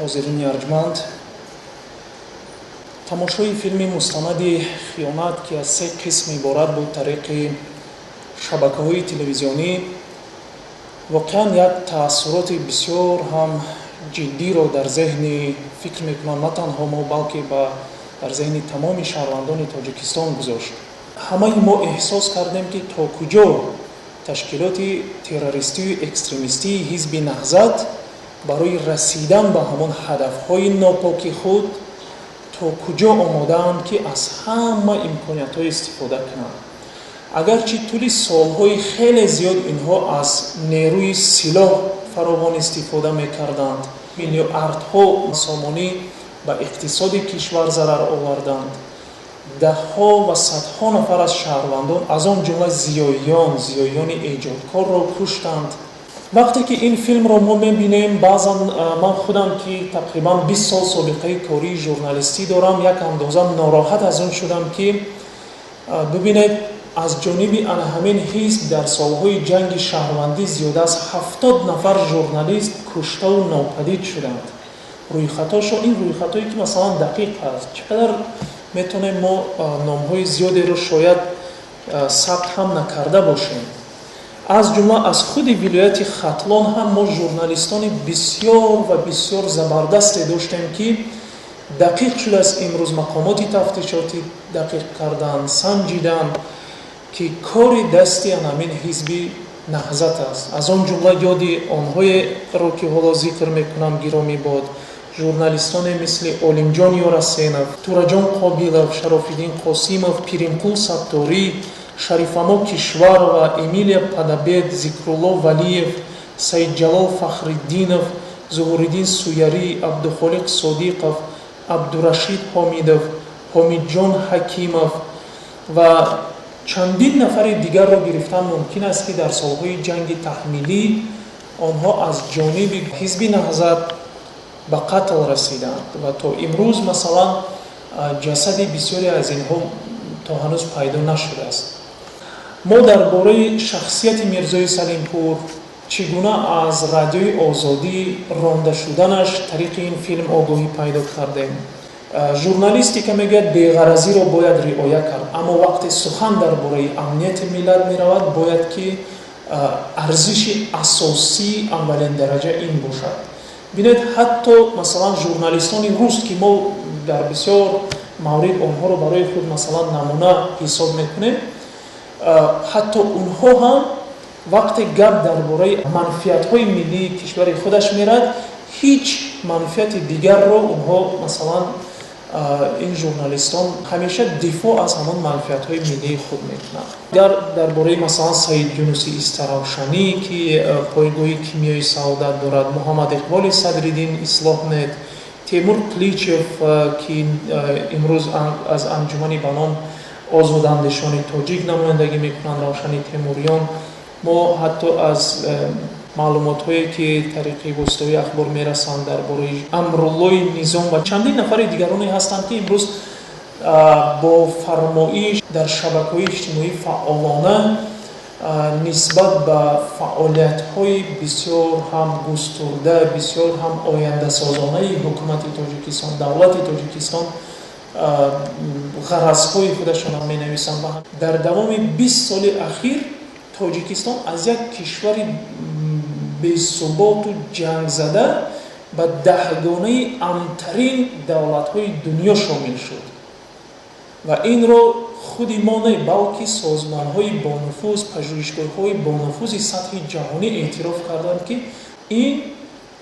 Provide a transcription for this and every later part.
Ҳозирини арҷманд, тамошои филми мустанади «Хиёнат», ки аз се қисм иборат буд, тариқи шабакаҳои телевизионӣ воқеан як таассуроти бисёр ҳам ҷиддиро дар зеҳни, фикр мекунам, на танҳо мо, балки дар зеҳни тамоми шаҳрвандони Тоҷикистон гузошт. Ҳамаи мо эҳсос кардем, ки то куҷо ташкилоти террористию экстремистии Ҳизби Наҳзат барои расидан ба ҳамон ҳадафҳои нопоки худ то куҷо омодаанд, ки аз ҳама имкониятҳо истифода кунанд. Агарчи тӯли солҳои хеле зиёд инҳо аз нерӯи силоҳ фаровон истифода мекарданд, миллиардҳо сомонӣ ба иқтисоди кишвар зарар оварданд, даҳҳо ва садҳо нафар аз шаҳрвандон, аз он ҷумла зиёиён, зиёиёни эҷодкорро куштанд. Вақте ки ин филмро мо мебинем, баъзан ман худам, ки тақрибан 20 сол собиқаи кории журналистӣ дорам, як андоза нороҳат аз он шудам, ки бибинед, аз ҷониби ана ҳамин ҳизб дар солҳои ҷанги шаҳрвандӣ зиёда аз 70 нафар журналист куштаву нопадид шуданд. Рӯйхатҳошо, ин рӯйхатҳое ки, масалан, дақиқ аст, чӣ қадар метавонем мо номҳои зиёдеро шояд сабт ҳам накарда бошем. Аз ҷумла аз худи вилояти Хатлон ҳам мо журналистони бисёр ва бисёр забардасте доштем, ки дақиқ шудааст, имрӯз мақомоти тафтишотӣ дақиқ карданд, санҷиданд, ки кори дасти анамин Ҳизби Наҳзат аст. Аз он ҷумла ёди онҳоеро, ки ҳоло зикр мекунам, гиромӣ бод: журналистоне мисли Олимҷон Ёрасенов, Тураҷон Қобилов, Шарофиддин Қосимов, Пиринқул Сатторӣ, Шарифамо Кишварова, Эмилия Падабед, Зикрулло Валиев, Саидҷалол Фахриддинов, Зуҳуриддин Суярӣ, Абдухолиқ Содиқов, Абдурашид Ҳомидов, Ҳомидҷон Ҳакимов ва чандин нафари дигарро гирифтан мумкин аст, ки дар солҳои ҷанги таҳмилӣ онҳо аз ҷониби Ҳизби Наҳзат ба қатл расиданд ва то имрӯз, масалан, ҷасади бисёре аз инҳо то ҳанӯз пайдо нашудааст. Мо дар бораи шахсияти Мирзои Салимпур, чӣ гуна аз Радиои Озодӣ ронда шуданаш, тариқи ин филм огоҳӣ пайдо кардем. Журналистика, мегӯяд, беғаразиро бояд риоя кард, аммо вақте сухан дар бораи амнияти миллат меравад, бояд ки арзиши асосӣ аввалин дараҷа ин бошад. Бинед, ҳатто, масалан, журналистони рус, ки мо дар бисёр маврид онҳоро барои худ, масалан, намуна ҳисоб мекунем, ҳатто онҳо ҳам вақте гап дар бораи манфиатҳои миллии кишвари худаш мерад, ҳеҷ манфиати дигарро онҳо, масалан, ин журналистон ҳамеша дифоъ аз ҳамон манфиатҳои миллии худ мекунанд. Дар бораи, масалан, Саид Юнуси Истаравшанӣ, ки пойгоҳи кимиёи «Саодат» дорад, Муҳаммад Иқболи Садриддин, Ислоҳнет, Темур Кличев, ки имрӯз аз анҷумани ба ном Озодандешони Тоҷик намояндагӣ мекунанд, Равшани Темуриён, мо ҳатто аз маълумотҳое, ки тариқи воситаҳои ахбор мерасанд, дар бораи Амруллои Низом ва чандин нафари дигароне ҳастанд, ки имрӯз бо фармоиш дар шабакаҳои иҷтимоӣ фаъолона нисбат ба фаъолиятҳои бисёр ҳам густурда, бисёр ҳам ояндасозонаи ҳукумати Тоҷикистон, давлати Тоҷикистон ғаразҳои худашонро менависанд. Дар давоми 20 соли ахир Тоҷикистон аз як кишвари бесуботу ҷангзада ба даҳгонаи амнтарин давлатҳои дунё шомил шуд ва инро худи мо не, балки созмонҳои бонуфуз, пажӯҳишгоҳҳои бонуфузи сатҳи ҷаҳонӣ эътироф карданд, ки ин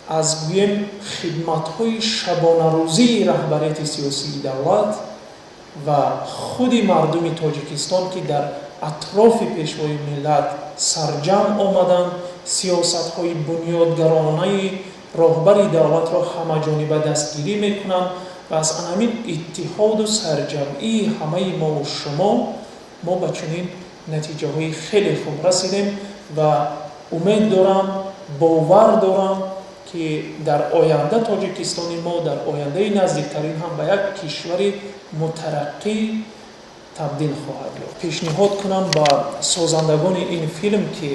аз, гӯем, хидматҳои шабонарӯзии раҳбарияти сиёсии давлат ва худи мардуми Тоҷикистон, ки дар атрофи Пешвои миллат сарҷамъ омаданд, сиёсатҳои бунёдгаронаи роҳбари давлатро ҳамаҷониба дастгирӣ мекунанд ва аз ҳамин иттиҳоду сарҷамъии ҳамаи мову шумо мо ба чунин натиҷаҳои хеле хуб расидем. Ва умед дорам, бовар дорам, ки дар оянда Тоҷикистони мо дар ояндаи наздиктарин ҳам ба як кишвари мутараққӣ табдил хоҳад ёфт. Пешниҳод кунам ба созандагони ин филм, ки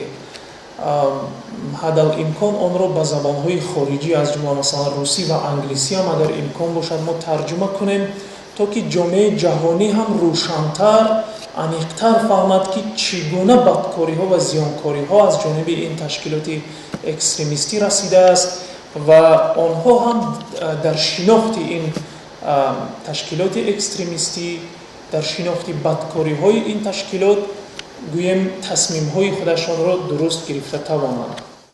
Ҳадалимкон онро ба забонҳои хориҷӣ, аз ҷумла масалан русӣ ва англисӣ ҳам агар имкон бошад, мо тарҷума кунем, то ки ҷомеаи ҷаҳонӣ ҳам рӯшантар, аниқтар фаҳмад, ки чӣ гуна бадкориҳо ва зиёнкориҳо аз ҷониби ин ташкилоти экстремистӣ расидааст ва онҳо ҳам дар шинохти ин ташкилоти экстремистӣ, дар шинохти бадкориҳои ин ташкилот, гӯем, тасмимҳои худашонро дуруст гирифта тавонанд.